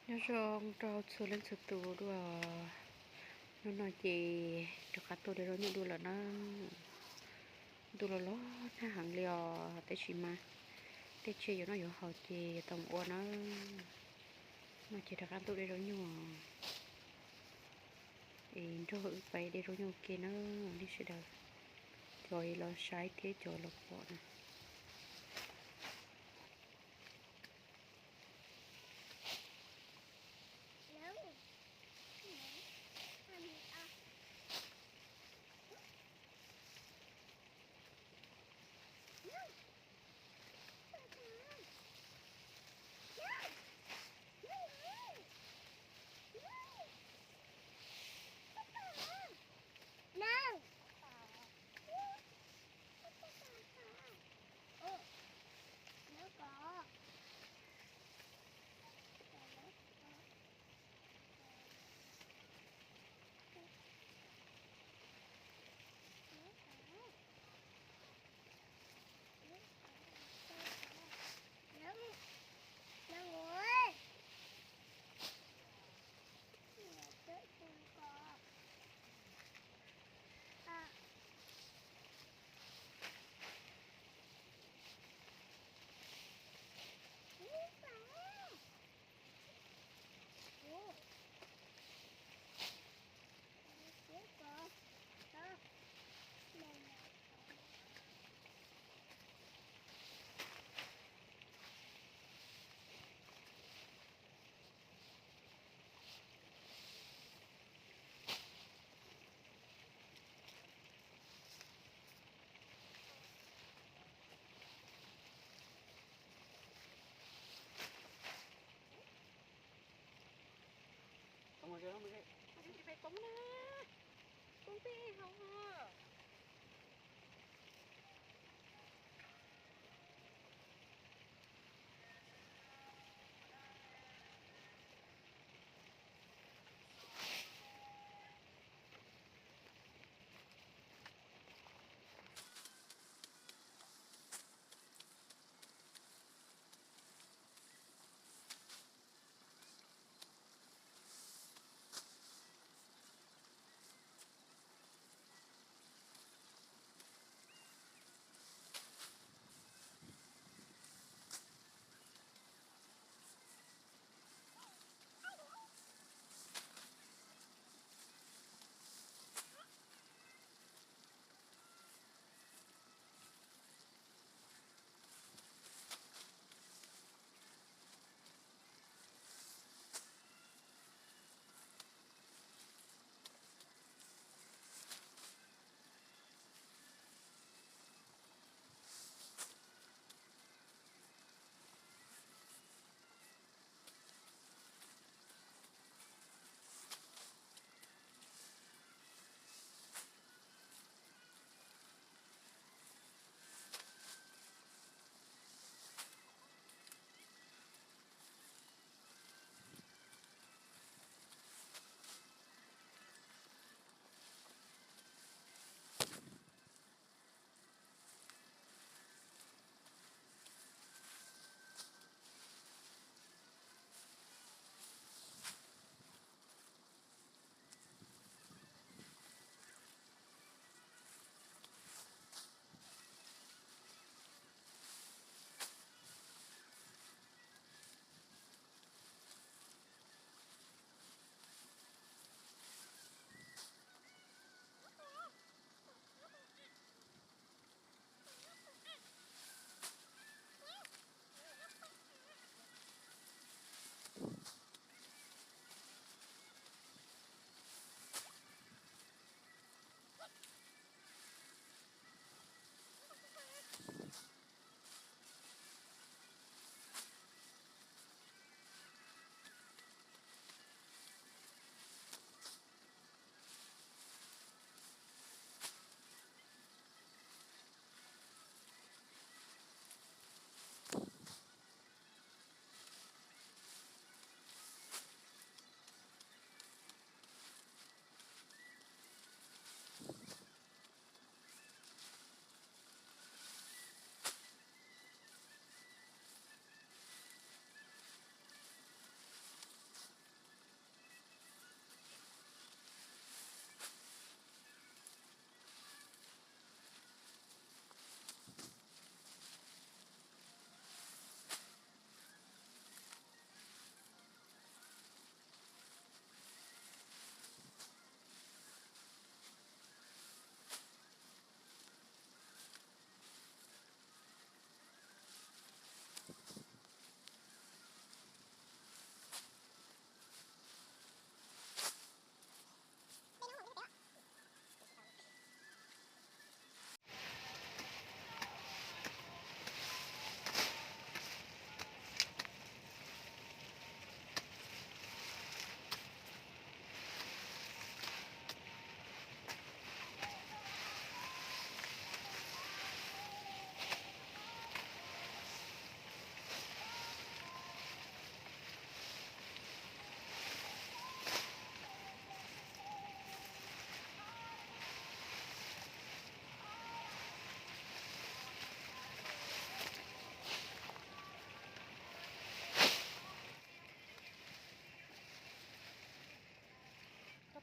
Nyob zoo rau txhua leej txhua tus dua, hnub no ces rov qab tuaj de zaub nyuj dua lawm na. Ntuj los los nag heev li os, tab sis mas tej tsiaj yuav noj yuav haus ces yuav tau mus ua na. No ces rov qab tuaj de zaub nyuj es nrog wb pais de zaub nyuj ua ke na nej sawv daws, cov los saib thiab cov los pom na.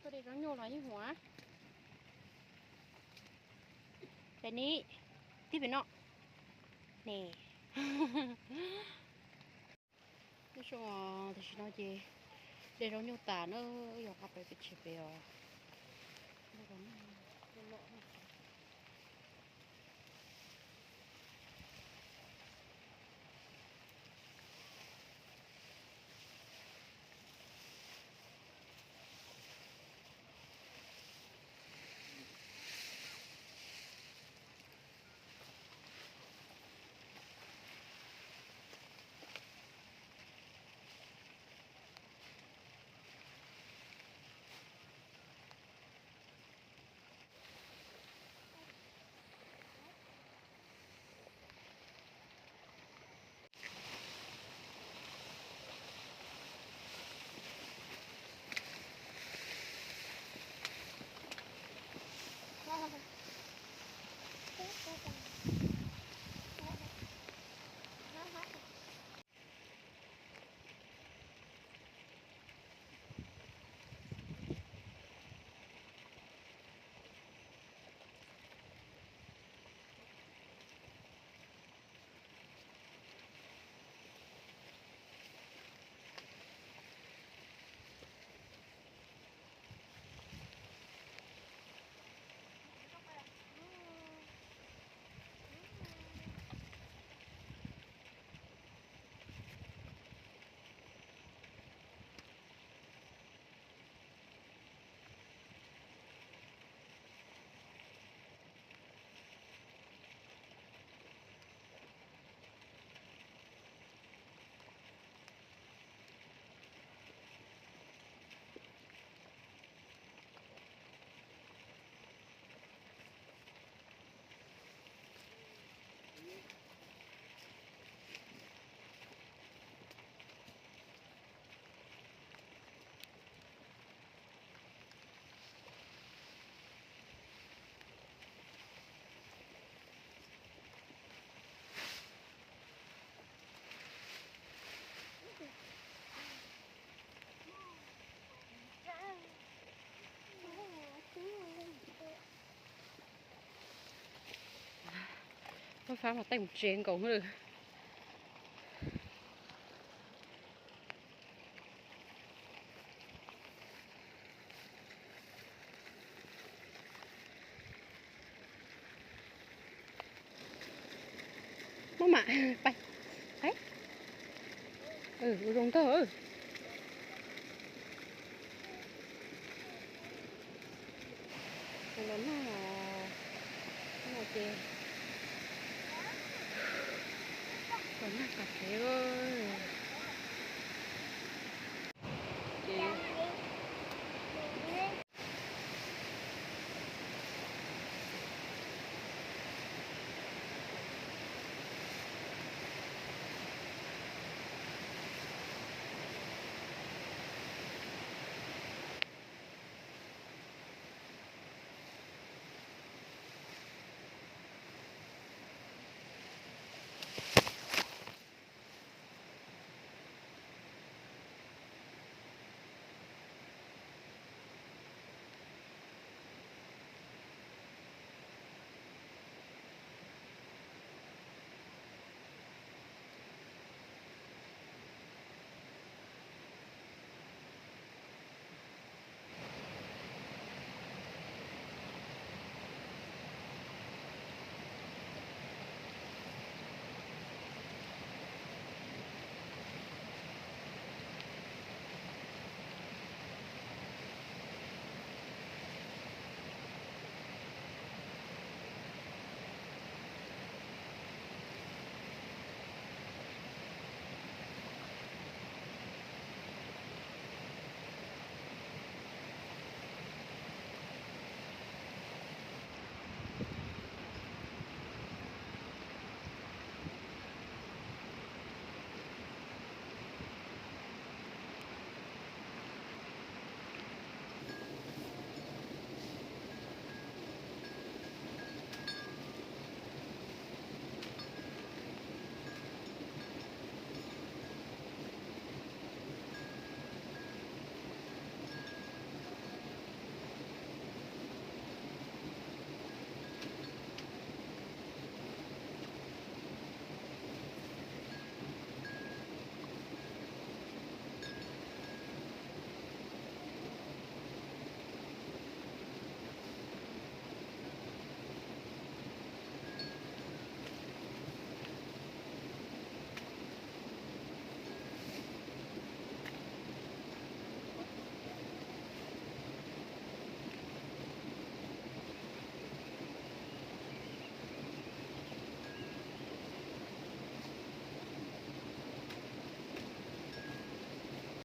Tuaj de zaub nyuj los yeej huam. Pem ni, tib pem no ne. Lub sij hawm tam sim no ces de zaub nyuj tas na, yog qab pem pem tsis pem os. Muab fab mas tej mus tsev nkaus lawm. Muab mam pais. Ua zoo ntag. Los nag, nag ces los nag tom tsev.